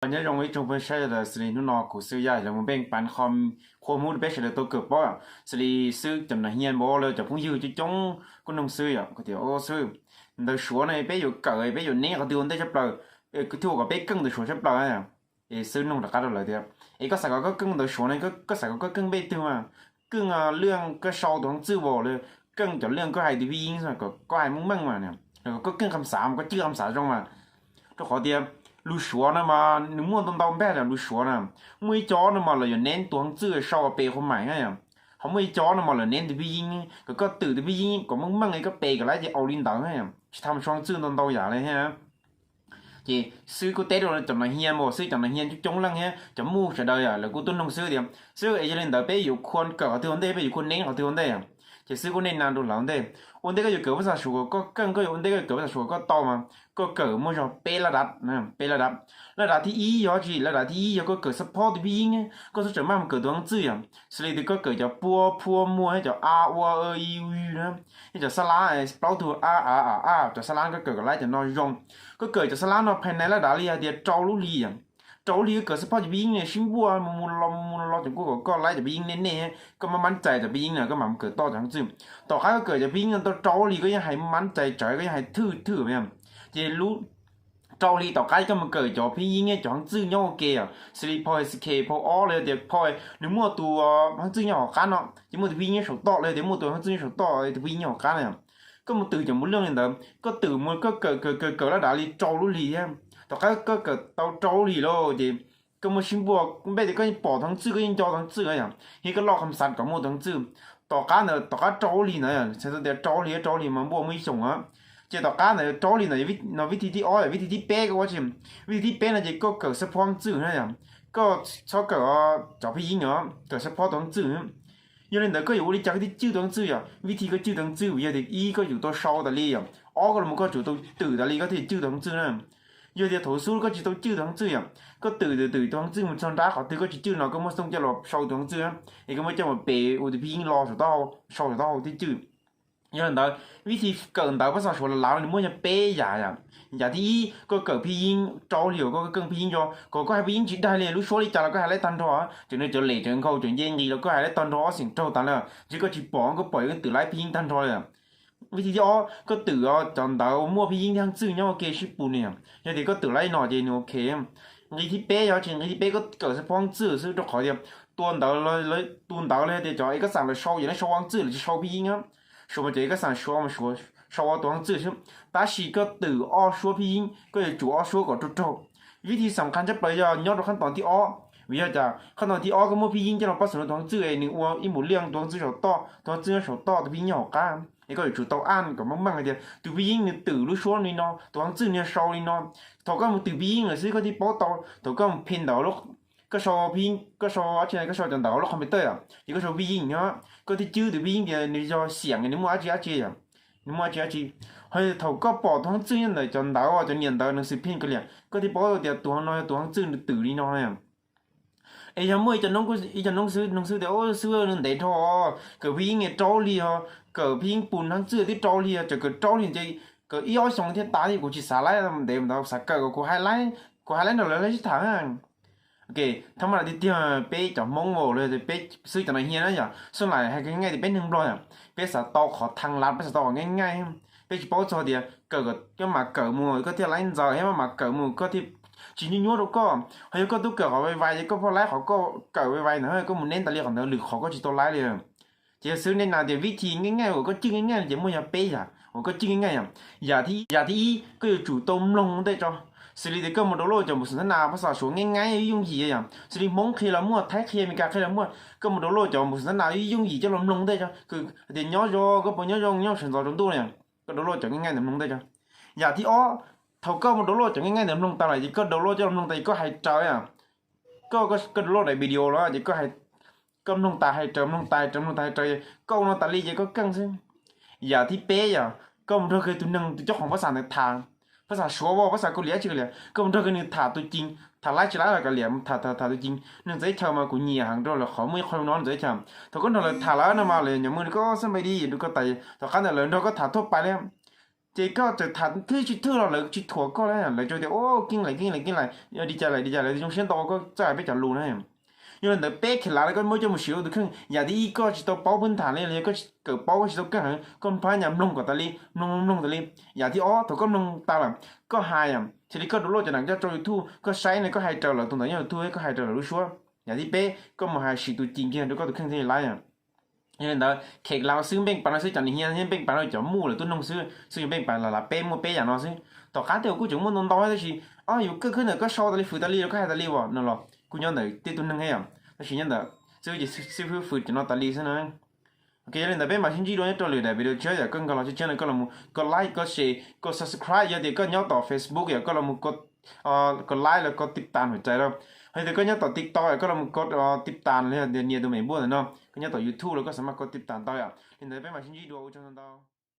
Nyob zoo ib tsoom phooj ywg sawv daws, xws li hnub no kuv Xwb Yaj los mus npeej pab qhov qhua hmub rau peb sawv daws tau kawm paub. Xws li Xwb cov nam hias npawg los cov phooj ywg coob coob kuj noog Xwb yom, kuv tias, Xwb, ntawv Suav no peb yuav kawm peb yuav neb qhov twg ua ntej tshaj plaws, thiaj ua kom peb keej ntawv Suav tshaj plaws? Es Xwb noog rov qab rau lawv tias, Es koj xav kom koj keej ntawv Suav no, koj xav kom koj keej npe twg mas? Keej lwj koj sau tus hoob txwj as, keej cov lwj koj hais tus phooj ywg kom koj hais meej meej mas, koj keej qhov xav mas, koj cwj qhov xav zoo mas. Rau qhov tias lus Suav no mas nws muaj ntau ntau npab yom. Lus Suav na, muaj ib co no mas lawv yuav neb tus hoob txwj sau pem qhov maim na yom, ho muaj ib co no mas lawv neb tus phooj ywg, kom koj twm tus phooj ywg kom meej meej, koj pem kom laib ces au li ntawd, tsis tau mus sau hoob txwj ntau ntau yam li thiab. Ces Xwb kuj teb rau cov nam hias npawg, Xwb cov nam hias coob coob leej thiab cov muj sawv daws yom, lawv kuj tuaj noog Xwb tias, Xwb, es yog li ntawd peb yuav khua kawm qhov twg ua ntej, peb yuav khua neb qhov twg ua ntej? Ces Xwb kuj nej na rau lawv ua ntej, ua ntej koj yuav kawm phab xav Suav kom koj keej, koj yuav ua ntej koj yuav kawm phab xav Suav kom koj tau mas, koj kawm muaj zog peb laj dav, peb laj dav. Laj dav thib ib yog tsi? Laj dav thib ib yog koj kawm xab phob tus phooj ywg, koj txhob tseem maj mus kawm tus hoob txwj yom. Xws li tias koj kawm cov pua, phua, mua thiab cov a, ua, e, i, u, na, thiab cov xab lab plaub tug a, a, a, a, cov xab lab koj kawm kom laib cov no zoo. Koj kawm cov xab lab no phais nais laj dav li hais tias rau lub hlis yom. Rau lub hlis koj kawm xab phob cov phooj ywg ne sib npuaj mus mus los mus los cov kuj kom koj laib cov phooj ywg nej nej, koj maj maj cais cov phooj ywg na koj mam mus kawm tau cov hoob txwj. Tom qab koj kawm cov phooj ywg no tau rau lub hlis koj yeej hais maj cais tsawv, koj yeej hais thwj thwj yom. Ces lub rau hlis tom qab koj mus kawm cov phooj ywg cov hoob txwj nyob ua ke yom, xws li phau S K, phau ob los yog tias phau nws muaj tus hoob txwj nyob hauv qab no, ces muaj tus phooj ywg nyob saum toj los yog tias muaj tus hoob txwj nyob saum toj, tus phooj ywg nyob hauv qab na yom. Koj mus twm cov mus lwj li ntawd, koj twm mus koj kawm kawm kawm kawm laj dav li rau lub hlis thiab. Tom qab koj kawm tau rau lub hlis lawm ces koj muaj sib npuaj npe tias koj yeej pom tus hoob txwj, koj yeej nco tus hoob txwj yom, thiab koj loj kham xav kom muaj tus hoob txwj. Tom qab ntawd, tom qab rau lub hlis ntawd, txhais tau tias rau lub hlis, rau lub hlis mas npuaj muaj ib xyoos. Ces tom qab ntawd rau lub hlis ntawd no vib thib ib, vib thib peb koj ua tsi? Vib thib peb no ces koj kawm xab phob hoob txwj na yom, koj txhob kawm cov phooj ywg os, kawm xab phob tus hoob txwj. Yog li ntawd koj yuav ua li cas koj thiaj cwj tus hoob txwj yom? Vib thib koj cwj tus hoob txwj yog tias ib, koj yuav tau sau tas li yom, ob, koj los mus koj tsum tau twm tas li koj thiaj cwj tus hoob txwj na. Yog tias thaum xub koj tsis tau cwj tus hoob txwj yom, koj twm twm twm tus hoob txwj mus txog nrab qhov twg koj tsis cwj no koj muaj xoob coj los sau tus hoob txwj, es koj muaj coj mus pem ua tus phooj ywg los saum taub hau, sau saum taub hau thiaj cwj. Yog li ntawd vib thib kawm ntawv phab xav Suav lav lav nws muaj yog peb yam yom. Yam thib ib koj kawm phooj ywg rau hlis uas koj keej phooj ywg nco, kom koj hais phooj ywg tsis daig li, lub suab li cas los koj hais laib tag nrho, tseem nws cov lem tseem nkhaus tseem nce nqis los koj hais laib tag nrho ob xeem raug tas li, tsis koj tsis pom koj pom yuav twm laib phooj ywg tag nrho li. Vib thib ob koj twm cov ntawv muaj phooj ywg thiab hoob txwj nyob ua ke sib pus ni, yog tias koj twm laib no ces nws ok. Nqi thib peb yog tsis? Nqi thib peb koj kawm xab phob hoob txwj xwb rau qhov tias tua ntawv, tus ntawv los yog tias cov es koj xam lawv sau yog nej sau hoob txwj lawv tsis sau phooj ywg, Suav mas cov es koj xam Suav mas Suav sau ua tus hoob txwj xwb, tab sis koj twm ob suab phooj ywg koj yuav tsum ob suab kom raug raug. Vib thib xam qha tshaj plaws yog nyob rau qhab toos thib ob, vim yog cas qhab toos thib ob koj muaj phooj ywg coj los pab xwm tus hoob txwj es nws ua ib mus liaj tus hoob txwj saum toj, tus hoob txwj nyob saum toj tus phooj ywg nyob hauv qab, es koj yuav tsum tau aj kom meej meej hais tias tus phooj ywg nws twm lub suab li no, tus hoob txwj nws yog sau li no. Thaum koj mus twm phooj ywg lawm xwb koj thiaj paub tau, thaum koj mus phem ntawv, koj sau, koj sau cov ntawv hauv lub computer yom, ces koj sau phooj ywg nyob koj thiaj cwj tus phooj ywg tias nws yog xiam nws muaj dab tsi dab tsi yom, nws muaj dab tsi dab tsi. Ho thaum koj pom tus hoob txwj nyob ntawm cov ntawv, cov niam ntawv, neeg xwm phem kav liam, koj thiaj paub tias tus no yog tus hoob txwj nws twm li no na. Es yog muaj ib co noob xwb, noog xwb tias, Xwb, nws ntev dhau, kawm phooj ywg rau hlis os, kawm phooj ywg pus hoob txwj twb rau hlis os, tseem kawm rau hlis ces kawm ib ob xyoos thiaj tas, kuv tsis xav laib ntev ntawd, xav kawm kom kuv hais laib, kuv hais laib nrog lawv sib tham. Ok, thab maj lam tiag tiag peb cov Hmoob vauv los peb xwb cov nam hias na yom, xub laim hais nqaij tias peb neeg Nplog yom, peb xav tau qhov thaj lav, peb xav tau qhov nqaij nqaij, peb tsis paub txog tias kawm, koj mam kawm mus koj thiaj laib ntxaws thiab mam kawm mus koj thiaj tsis nyuaj nyuaj rau koj. Ho yog koj twb kawm qhov vais vais ces koj pheej laib qhov koj kawm vais vais ntawd, koj mus neb tas li qhov ntawd lwm qhov koj tsis tau laib li. Ces xwb nej na tias vib thib nqaij nqaij uas koj cwj nqaij nqaij ces muaj yog peb yam uas koj cwj nqaij nqaij yom. Yam thib ib koj yuav tsum tau mloog ua ntej tso. Xws li tias koj mus download cov npus xas thab nas phab xas Suav nqaij nqaij yooj yim yom, xws li Hmoob qhia los muaj, Thaib qhia, Amelikas qhia los muaj, koj mus download cov npus xas thab nas yooj yim coj los mloog ua ntej tso. Tias nyob zoo, koj puas nyob zoo, nyob sawv ntxov tsaus ntuj li, koj download cov nqaij nqaij ntawd mloog ua ntej tso. Yam thib ob, thaum koj mus download cov nqaij nqaij ntawd mloog tas lawm ces koj download coj los mloog tas ces koj hais raws, koj download daim video los ces koj mloog tas hais raws, mloog tas hais raws, mloog tas hais raws, mloog tas hais raws, koj ua no tas li ces koj keej xwb. Yam thib peb yom, koj mus nrog kiag tus neeg tus cob qhoom phab xas ntawd tham, phab xas Suav, phab xas Kaus Lim, tsis Kaus Lim, koj mus nrog kiag nws tham tus ceev, tham laib tsis laib los kav liam, tham tham tham tus ceev. Neeg txawv chaw mas kuv nyiam heev rau lawv qhov muaj ib qho no neeg txawv chaw. Thaum koj nrog lawv tham lawm no mas lawv nyuam mws rau koj xab npais di rau koj tas, tom qab ntawd lawv nrog koj tham thuaj pais li. Ces koj txawm tham thwj tsis thwj los lawv tsis thuam koj na, lawv tsuas tias, o, keej lais keej lais keej lais, di cas lais di cas lais, zoo siab ntau koj txawj hais peb cov lus na. Yog li ntawd peb kheev lav koj muab coj mus siv ua tus kheej, yam thib ib koj tsis tau paub phwb nthav li los yog koj tsis kawm paub, koj tsis tau keej heev, koj phab nyas mloog kom tas li, mloog mloog tas li. Yam thib ob thaum koj mloog tas lawm, koj hais, cia li koj download cov nam coj rau YouTube koj saib ne, koj hais raws lawv tus ntawd nyob YouTube koj hais raws lawv lub suab. Yam thib peb koj mus hais siv tus ci kiag rau koj tus kheej thiaj li laib. Yog li ntawd kheev lav xwb, npeej pas no xwb, cov niag hnyiab npeej pas no cov muj lawm tuaj noog xwb, xwb yog npeej pas lav peb muaj peb yam no xwb. Tom qab tej uas kuj tseem muaj ntau ntau tab sis, o, yus kawj khwb ntawm koj sau tas li fwm tas li los koj hais tas li as no los kuj nyob ntawm tej tug neeg thiab yom. Tab sis nyob ntawm xib hwb fwm cov no tas li xwb na. Ok, yog li ntawd peb mam sib ntsib dua nyob rau lwm daim video tshiab yom. Koj nkaus los tshiab tshiab no koj los mus koj like, koj share, koj subscribe, yog tias koj nyob tom Facebook yom koj los mus koj like los koj tib tas hauv cai na. Yog tias koj nyob tom TikTok yom koj los mus koj tib tas los yog tias nias tus me npuaj ntawm no, koj nyob tom YouTube los koj xav mas koj tib tas ntau yom. Li ntawd peb mam sib ntsib dua, ua tsaug ntau ntau.